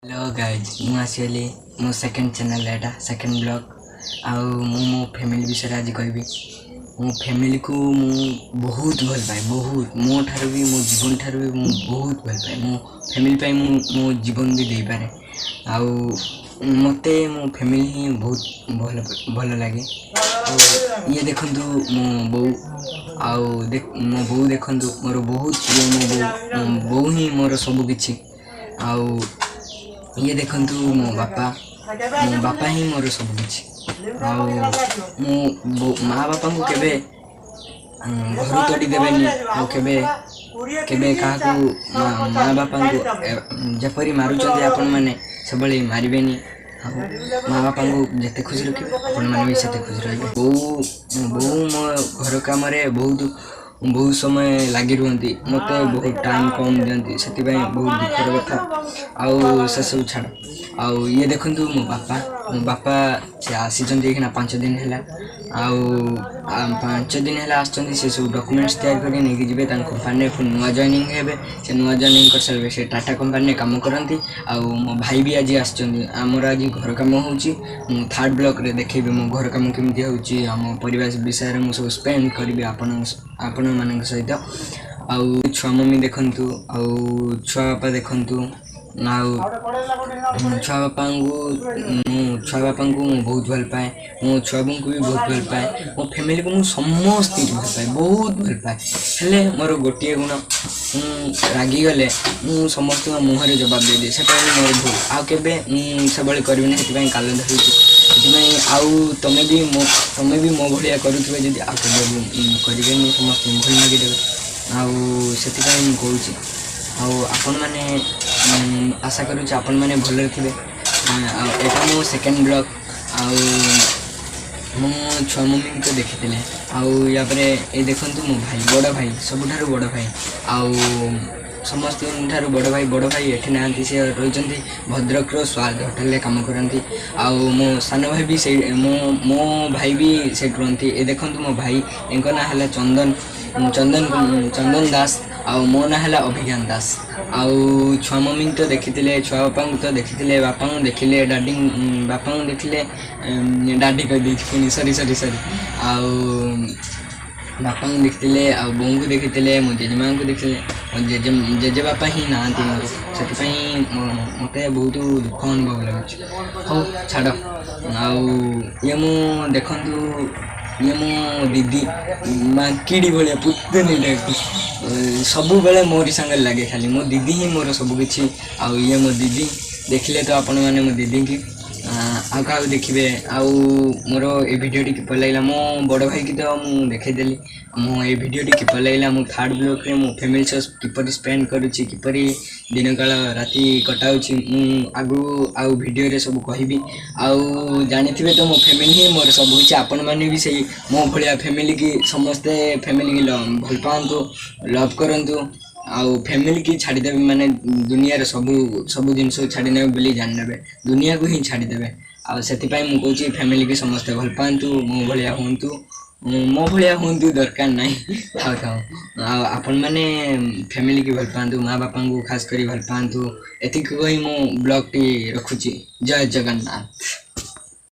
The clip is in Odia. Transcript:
ହ୍ୟାଲୋ ଗାଇଜ୍, ମୁଁ ଆସିଗଲି ମୋ ସେକେଣ୍ଡ ଚ୍ୟାନେଲ୍, ଏଇଟା ସେକେଣ୍ଡ ବ୍ଲଗ୍। ଆଉ ମୁଁ ମୋ ଫ୍ୟାମିଲି ବିଷୟରେ ଆଜି କହିବି। ମୋ ଫ୍ୟାମିଲିକୁ ମୁଁ ବହୁତ ଭଲ ପାଏ, ବହୁତ, ମୋ ଠାରୁ ବି, ମୋ ଜୀବନ ଠାରୁ ବି ମୁଁ ବହୁତ ଭଲ ପାଏ। ମୋ ଫ୍ୟାମିଲି ପାଇଁ ମୁଁ ମୋ ଜୀବନ ବି ଦେଇପାରେ। ଆଉ ମୋତେ ମୋ ଫ୍ୟାମିଲି ହିଁ ବହୁତ ଭଲ ଭଲ ଲାଗେ। ଆଉ ଇଏ ଦେଖନ୍ତୁ ମୋ ବୋଉ, ଆଉ ମୋ ବୋଉ ଦେଖନ୍ତୁ, ମୋର ବହୁତ ପ୍ରିୟ ମୋ ବୋଉ। ମୋ ବୋଉ ହିଁ ମୋର ସବୁକିଛି। ଆଉ ଇଏ ଦେଖନ୍ତୁ ମୋ ବାପା, ମୋ ବାପା ହିଁ ମୋର ସବୁକିଛି। ଆଉ ମୁଁ ମା ବାପାଙ୍କୁ କେବେ ଘରୁ ତଡ଼ି ଦେବେନି, ଆଉ କେବେ କେବେ କାହାକୁ ମା ବାପାଙ୍କୁ ଯେପରି ମାରୁଛନ୍ତି ଆପଣମାନେ, ସେଭଳି ମାରିବେନି। ଆଉ ମା ବାପାଙ୍କୁ ଯେତେ ଖୁସି ରଖିବେ, ଆପଣମାନେ ବି ସେତେ ଖୁସି ରହିବେ। ବୋଉ ମୋ ଘର କାମରେ ବହୁତ ବହୁତ ସମୟ ଲାଗି ରୁହନ୍ତି, ମୋତେ ବହୁତ ଟାଇମ୍ କମ୍ ଦିଅନ୍ତି, ସେଥିପାଇଁ ବହୁତ ଦୁଃଖର କଥା। ଆଉ ସେସବୁ ଛାଡ଼। ଆଉ ଇଏ ଦେଖନ୍ତୁ ମୋ ବାପା। ମୋ ବାପା ସେ ଆସିଛନ୍ତି ଏଇଖିନା 5 ଦିନ ହେଲା। ଆଉ 5 ଦିନ ହେଲା ଆସିଛନ୍ତି, ସେ ସବୁ ଡକୁମେଣ୍ଟସ୍ ତିଆରି କରି ନେଇକି ଯିବେ ତାଙ୍କ କମ୍ପାନୀରେ, ପୁଣି ନୂଆ ଜଏନିଂ ହେବେ। ସେ ନୂଆ ଜଏନିଂ କରିସାରିବେ, ସେ ଟାଟା କମ୍ପାନୀରେ କାମ କରନ୍ତି। ଆଉ ମୋ ଭାଇ ବି ଆଜି ଆସିଛନ୍ତି। ଆମର ଆଜି ଘର କାମ ହେଉଛି। ମୁଁ ଥାର୍ଡ଼ ବ୍ଲକ୍ରେ ଦେଖେଇବି ମୋ ଘର କାମ କେମିତି ହେଉଛି। ଆମ ପରିବାର ବିଷୟରେ ମୁଁ ସବୁ ସ୍ପେଣ୍ଡ କରିବି ଆପଣ ଆପଣମାନଙ୍କ ସହିତ। ଆଉ ଛୁଆ ମମି ଦେଖନ୍ତୁ, ଆଉ ଛୁଆ ବାପା ଦେଖନ୍ତୁ। ଆଉ ଛୁଆ ବାପାଙ୍କୁ ମୁଁ, ଛୁଆ ବାପାଙ୍କୁ ମୁଁ ବହୁତ ଭଲ ପାଏ। ମୋ ଛୁଆ ବୋଉଙ୍କୁ ବି ବହୁତ ଭଲ ପାଏ। ମୋ ଫ୍ୟାମିଲିକୁ ମୁଁ ସମସ୍ତଙ୍କୁ ଭଲ ପାଏ, ବହୁତ ଭଲ ପାଏ। ହେଲେ ମୋର ଗୋଟିଏ ଗୁଣ, ମୁଁ ରାଗିଗଲେ ମୁଁ ସମସ୍ତଙ୍କ ମୁହଁରେ ଜବାବ ଦେଇଦିଏ। ସେଟା ହିଁ ମୋର ଭୁଲ। ଆଉ କେବେ ମୁଁ ସେଭଳି କରିବିନି, ସେଥିପାଇଁ କାଲ ଧରୁଛି ସେଥିପାଇଁ। ଆଉ ତମେ ବି ମୋ, ତମେ ବି ମୋ ଭଳିଆ କରୁଥିବେ ଯଦି, ଆଉ କେବେ କରିବେନି, ସମସ୍ତଙ୍କୁ ଭୁଲ ମାଗିଦେବେ। ଆଉ ସେଥିପାଇଁ ମୁଁ କହୁଛି। ଆଉ ଆପଣମାନେ, ଆଶା କରୁଛି ଆପଣମାନେ ଭଲରେ ଥିବେ। ଆଉ ଏଇଟା ମୋ ସେକେଣ୍ଡ ବ୍ଲଗ୍। ଆଉ ମୁଁ ଛୁଆ ମମିଙ୍କୁ ତ ଦେଖିଥିଲେ। ଆଉ ୟା ପରେ ଏ ଦେଖନ୍ତୁ ମୋ ଭାଇ, ବଡ଼ ଭାଇ, ସବୁଠାରୁ ବଡ଼ ଭାଇ, ଆଉ ସମସ୍ତଙ୍କ ଠାରୁ ବଡ଼ ଭାଇ। ବଡ଼ ଭାଇ ଏଠି ନାହାନ୍ତି, ସେ ରହିଛନ୍ତି ଭଦ୍ରକର ସ୍ୱାଦ ହୋଟେଲରେ କାମ କରନ୍ତି। ଆଉ ମୋ ସାନ ଭାଇ ବି ସେଇ, ମୋ ଭାଇ ବି ସେଇଠି ରୁହନ୍ତି। ଏ ଦେଖନ୍ତୁ ମୋ ଭାଇ, ଏଙ୍କ ନାଁ ହେଲା ଚନ୍ଦନ, ଚନ୍ଦନ, ଚନ୍ଦନ ଦାସ। ଆଉ ମୋ ନାଁ ହେଲା ଅଭିଜ୍ଞାନ ଦାସ। ଆଉ ଛୁଆ ମମିଙ୍କୁ ତ ଦେଖିଥିଲେ, ଛୁଆ ବାପାଙ୍କୁ ତ ଦେଖିଥିଲେ, ବାପାଙ୍କୁ ଦେଖିଲେ, ଡାଡ଼ି, ବାପାଙ୍କୁ ଦେଖିଲେ, ଡାଡ଼ି କହିଦେଇଛି ପୁଣି, ସରି ସରି ସରି। ଆଉ ବାପାଙ୍କୁ ଦେଖିଥିଲେ, ଆଉ ବୋଉଙ୍କୁ ଦେଖିଥିଲେ, ମୋ ଜେଜେମାଆଙ୍କୁ ଦେଖିଥିଲେ। ମୋ ଜେଜେ ଜେଜେବାପା ହିଁ ନାହାନ୍ତି ମୋର, ସେଥିପାଇଁ ମୋତେ ବହୁତ ଦୁଃଖ ଅନୁଭବ ଲାଗୁଛି। ହଉ ଛାଡ଼। ଆଉ ଇଏ ମୁଁ ଦେଖନ୍ତୁ, ଇଏ ମୋ ଦିଦି, ମାଙ୍କିଡ଼ି ଭଳିଆ ପୁତୁନିଟାକୁ, ସବୁବେଳେ ମୋରି ସାଙ୍ଗରେ ଲାଗେ ଖାଲି। ମୋ ଦିଦି ହିଁ ମୋର ସବୁକିଛି। ଆଉ ଇଏ ମୋ ଦିଦି, ଦେଖିଲେ ତ ଆପଣମାନେ ମୋ ଦିଦିଙ୍କି, ଆଉ କାହାକୁ ଦେଖିବେ? ଆଉ ମୋର ଏ ଭିଡ଼ିଓଟି କିପରି ଲାଗିଲା? ମୋ ବଡ଼ ଭାଇକି ତ ମୁଁ ଦେଖେଇଦେଲି। ମୁଁ ଏ ଭିଡ଼ିଓଟି କିପରି ଲାଗିଲା? ମୁଁ ଥାର୍ଡ଼ ବ୍ଲକ୍ରେ ମୋ ଫ୍ୟାମିଲି ସହ କିପରି ସ୍ପେଣ୍ଡ କରୁଛି, କିପରି ଦିନକାଳ ରାତି କଟାଉଛି, ମୁଁ ଆଗକୁ ଆଉ ଭିଡ଼ିଓରେ ସବୁ କହିବି। ଆଉ ଜାଣିଥିବେ ତ ମୋ ଫ୍ୟାମିଲି ହିଁ ମୋର ସବୁକିଛି। ଆପଣମାନେ ବି ସେଇ ମୋ ଭଳିଆ ଫ୍ୟାମିଲିକି, ସମସ୍ତେ ଫ୍ୟାମିଲିକି ଭଲ ପାଆନ୍ତୁ, ଲଭ୍ କରନ୍ତୁ। ଆଉ ଫ୍ୟାମିଲିକି ଛାଡ଼ିଦେବେ ମାନେ ଦୁନିଆର ସବୁ ସବୁ ଜିନିଷକୁ ଛାଡ଼ିନେବେ ବୋଲି ଜାଣିନେବେ, ଦୁନିଆକୁ ହିଁ ଛାଡ଼ିଦେବେ। ଆଉ ସେଥିପାଇଁ ମୁଁ କହୁଛି, ଫ୍ୟାମିଲିକି ସମସ୍ତେ ଭଲ ପାଆନ୍ତୁ, ମୋ ଭଳିଆ ହୁଅନ୍ତୁ। ମୋ ଭଳିଆ ହୁଅନ୍ତୁ ଦରକାର ନାହିଁ, ଥାଉ ଥାଉ। ଆଉ ଆପଣମାନେ ଫ୍ୟାମିଲିକି ଭଲ ପାଆନ୍ତୁ, ମା ବାପାଙ୍କୁ ଖାସ କରି ଭଲ ପାଆନ୍ତୁ। ଏତିକି କହି ମୁଁ ବ୍ଲଗ୍ଟି ରଖୁଛି। ଜୟ ଜଗନ୍ନାଥ।